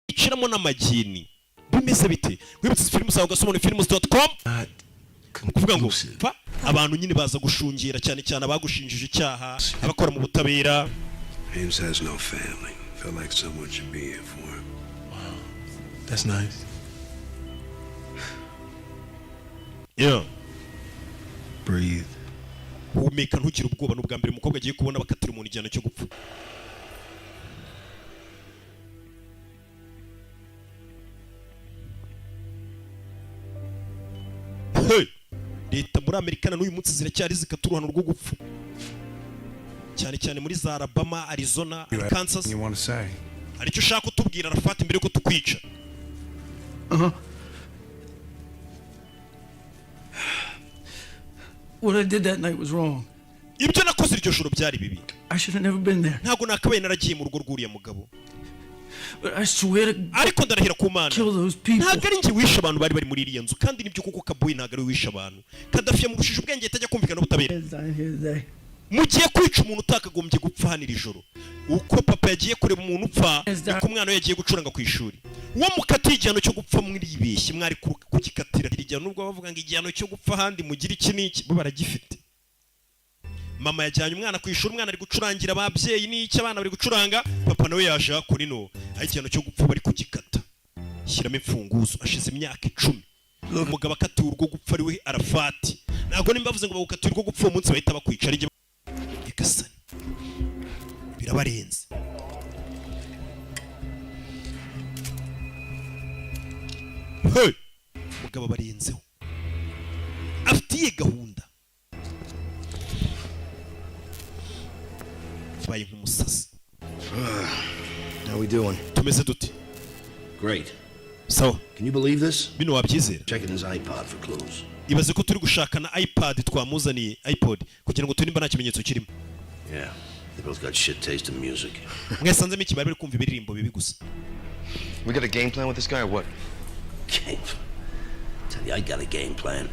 Biciramo n'amagini, bimeze bite? Wibutse filime zawe, ugasoma films.com. Kuvuga ngo pfa abantu nyine baza gushungera, cyane cyane abagushinjije icyaha, abakora mu butabera. Ames has no family. Felt like someone should be here for him. That's nice. Breathe. Humeka, ntugire ubwoba. Ni ubwa mbere umukobwa agiye kubona bakatira umuntu igihano cyo gupfa. Hey! Leta muri Amerika na n'uyu munsi ziracyari zikata uruhano rwo gupfa, cyane cyane muri za Alabama, Arizona, Kansas. You want to say? Hari icyo ushaka kutubwira, Arafati, mbere yuko tukwica? Uh-huh. What I did that night was wrong. Ibyo nakoze iryo joro byari bibi. I should have never been there. Ntabwo nakabaye naragiye mu rugo rw'uriya mugabo. But I swear to Ariko ndarahira ku Mana, kill those people. ntabwo ari njye wishe abantu bari bari muri iriya nzu. Kandi nibyo kuko Kabuyi ntabwo ari we wishe abantu. Kadafi yamurushije ubwenge, atajya kumvikana n'ubutabera. Dying here today. Mugiye kwica umuntu utakagombye gupfa hano iri joro. Uko papa yagiye kureba umuntu upfa, niko umwana we yagiye gucuranga ku ishuri. Uwo mukatiye igihano cyo gupfa mwiribeshye, mwari kugikatira iri gihano. Nubwo bavuga ngo igihano cyo gupfa ahandi mugire iki n'iki, bo baragifite. Mama yajyanye umwana ku ishuri, umwana ari gucurangira ababyeyi n'iki, abana bari gucuranga, papa nawe yaje hakora ino aho igihano cyo gupfa bari kugikata. Shyiramo imfunguzo. Ashize imyaka 10 umugabo akatiwe urwo gupfa, ari we Arafati. Ntabwo nimba bavuze ngo bagukatiye urwo gupfa uwo munsi bahita bakwica, ari Nyagasani, birabarenze. Hey! Umugabo abarenzeho, afite iyihe gahunda? Yabaye nk'umusazi. How we doing? Tumeze dute? Great. Sawa. Can you believe this? Bino wabyizera? Checking his iPod for clues. Ibaze ko turi gushaka na iPad twamuzaniye, iPod, kugira ngo turebe nimba nta kimenyetso kirimo. Yeah. They both got shit taste in music. Mwasanzemo iki? Bari bari kumva ibiririmbo bibi gusa. We got a game plan with this guy or what? Game. Tell you, I got a game plan.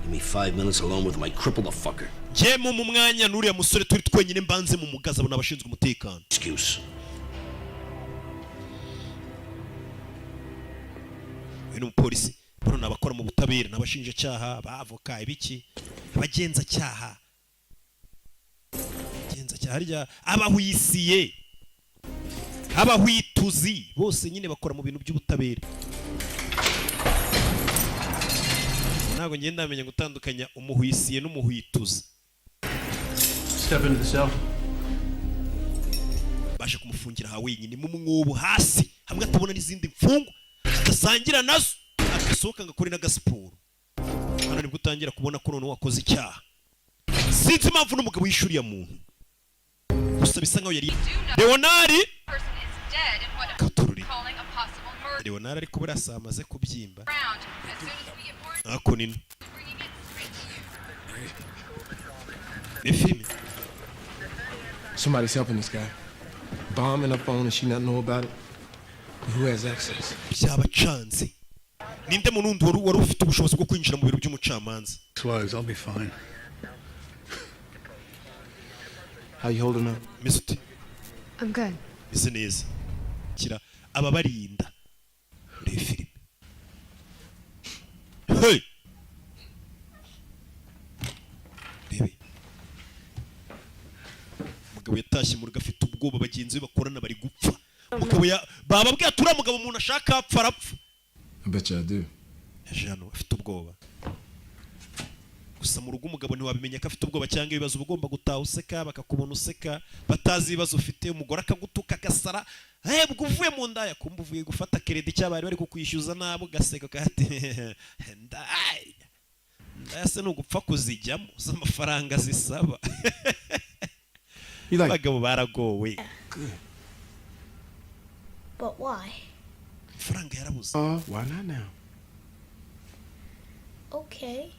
Give me 5 minutes alone with him, I cripple the fucker. Njyemo mu mwanya n'uriya musore turi twenyine, mbanze mu mugazi. Abona abashinzwe umutekano. Excuse. Uyu ni umupolisi. Bano ni abakora mu butabera, ni abashinjacyaha, abavoka, ibiki, abagenzacyaha, abagenzacyaha harya, abahwisiye, abahwituzi, bose nyine bakora mu bintu by'ubutabera. Ntabwo ngenda ndamenya gutandukanya umuhwisiye n'umuhwituzi. Step into the cell. Baje kumufungira aha wenyine mu mwobo hasi, hamwe atabona n'izindi mfungwa, adasangira nazo, agasohoka ngo akore n'agasiporo. Hano nibwo utangira kubona ko noneho wakoze icyaha. Sinzi impamvu n'umugabo yishyuriye muntu gusa, bisa nkaho yari Leonari Katururi. Leonari, ariko buriya saa amaze kubyimba ako nino ni filime. Somebody's helping this guy. Bomb in her phone and she not know about it. Who has access? Byabacanze. Ninde muntu wundi wari ufite ubushobozi bwo kwinjira mu biro by'umucamanza? Slugs, I'll be fine. How you holding up? Meze ute? I'm good. Meze neza. Kira ababarinda. Urebe filime. Hey! Rebe, umugabo yatashye mu rugo afite ubwoba, bagenzi be bakorana bari gupfa. Umugabo ya bababwiye ati uriya mugabo umuntu ashaka apfa arapfa. I bet you I do. Yaje hano afite ubwoba gusa. Mu rugo umugabo ntiwabimenya ko afite ubwoba cyangwa ibibazo. Uba ugomba gutaha useka, bakakubona useka, batazi ibibazo ufite. Umugore akagutuka agasara, ubwo uvuye mu ndaya, kumva uvuye gufata crédit cyangwa bari bari kukwishyuza nabi, ugaseka ukahati ndaya ndaya se ni ugupfa kuzijyamo z'amafaranga zisaba. You like Abagabo baragowe. But why? Amafaranga yarabuze. Why not now? Okay.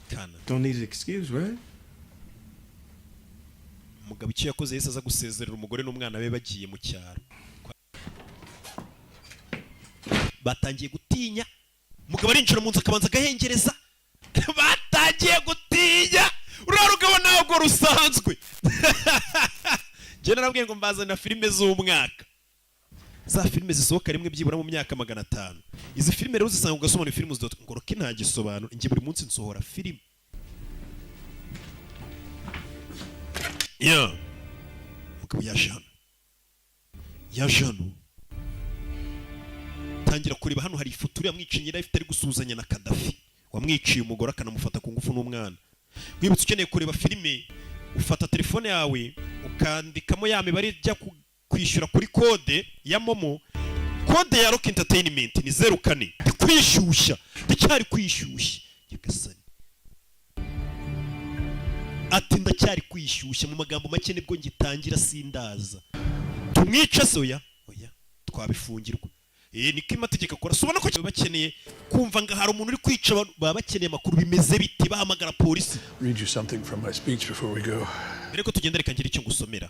Kana. Don't need an excuse, right? Umugabo icyo yakoze, yahise aza gusezerera umugore n'umwana we bagiye mu cyaro. Batangiye gutinya. Umugabo arinjira mu nzu akabanza agahengereza. Batangiye gutinya. Uriya rugabo ntabwo rusanzwe. Njye narabwiye ngo mbazanira filime z'umwaka. Za filime zisohoka rimwe byibura mu myaka 500. Izi filime rero uzisanga ugasoma filime ngo Rocky ntagisobanura. Njye buri munsi nsohora filime ya mugabo. Yaje hano, yaje hano, tangira kureba. Hano hari ifoto uriya mwicanyi yari afite ari gusuhuzanya na Kadafi wamwiciye umugore akanamufata ku ngufu n'umwana. Mwibutse, ukeneye kureba filime, ufata telefone yawe ukandikamo ya mibare ijya kwishyura kuri kode ya MoMo. Kode ya Rock Entertainment ni 04. Ndi kwishyushya, ndacyari kwishyushya. Nyagasani ati: "Ndacyari kwishyushya." Mu magambo make, nibwo ngitangira, sindaza. Tumwice se? Oya, oya, twabifungirwa. Niko amategeko akora. Si ubona ko baba bakeneye kumva ngo hari umuntu uri kwica abantu? Baba bakeneye amakuru, bimeze biti, bahamagara polisi. Read you something from my speech before we go. Mbere ko tugenda, reka ngire icyo ngusomera.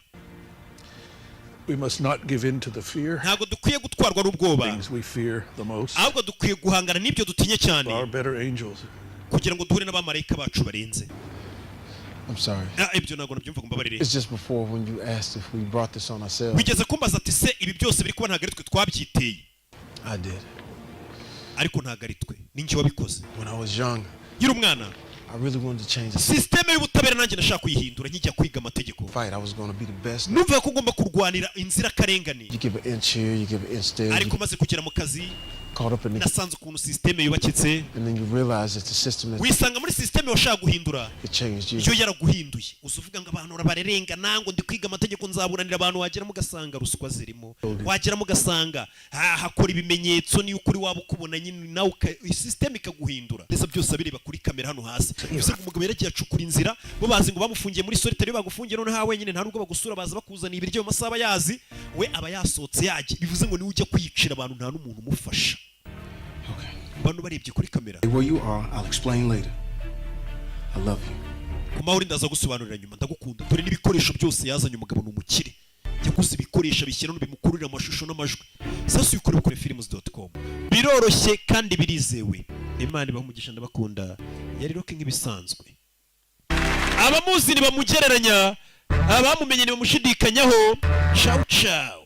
We must not give in to the fear. Ntabwo dukwiye gutwarwa n'ubwoba. Things we fear the most. Ahubwo dukwiye guhangana n'ibyo dutinye cyane Our better angels. kugira ngo duhure n'abamarayika bacu barenze. I'm sorry. Ah, ibyo ntabwo nabyumva, ngo mbabarire. It's just before when you asked if we brought this on ourselves. Wigeze kumbaza ati: "Se ibi byose biri kuba ntabwo ari twe twabyiteye?" I did. Ariko ntabwo ari twe, ni njye wabikoze. When I was young, Nkiri umwana, I really wanted to change the sisiteme y'ubutabera nanjye nashaka kuyihindura nkijya kwiga amategeko. fight. I was going to be the best. Numvaga ko ngomba kurwanira inzirakarengane. You give an inch here, you give an inch there. Ariko You maze kugera mu kazi, caught up in the, nasanze ukuntu sisiteme yubakitse. and then you realize it's the system that Wisanga muri sisiteme washaka guhindura it changed you. iyo yaraguhinduye. Uza uvuga ngo abantu bararengana, ngo ndi kwiga amategeko, nzaburanira abantu. Wageramo ugasanga ruswa zirimo, wageramo ugasanga hakora ibimenyetso, niyo ukuri waba ukubona nyine nawe sisiteme ikaguhindura. Ndetse byose abireba kuri kamera hano hasi. Bivuze ngo umugabo yaragiye acukura inzira. Bo bazi ngo bamufungiye muri solitaire. Iyo bagufungiye noneho ha wenyine, nta nubwo bagusura, baza bakuzaniye ibiryo mu masaha aba yazi, we aba yasohotse yagiye. Bivuze ngo niwe ujya kwiyicira abantu, nta n'umuntu umufasha. Bano barebye kuri kamera. Where you are, I'll explain later. I love you. Ku mahoro, ndaza gusobanurira nyuma, ndagukunda. Dore n'ibikoresho byose yazanye. Umugabo ni umukire, yaguze ibikoresho abishyira bimukururira amashusho n'amajwi. Sasa uyikorera kuri films.com, biroroshye kandi birizewe. Imana ibaha umugisha, ndabakunda. Yari Rocky nk'ibisanzwe. Abamuzi ntibamugereranya, abamumenye ntibamushidikanyaho. Ciao ciao.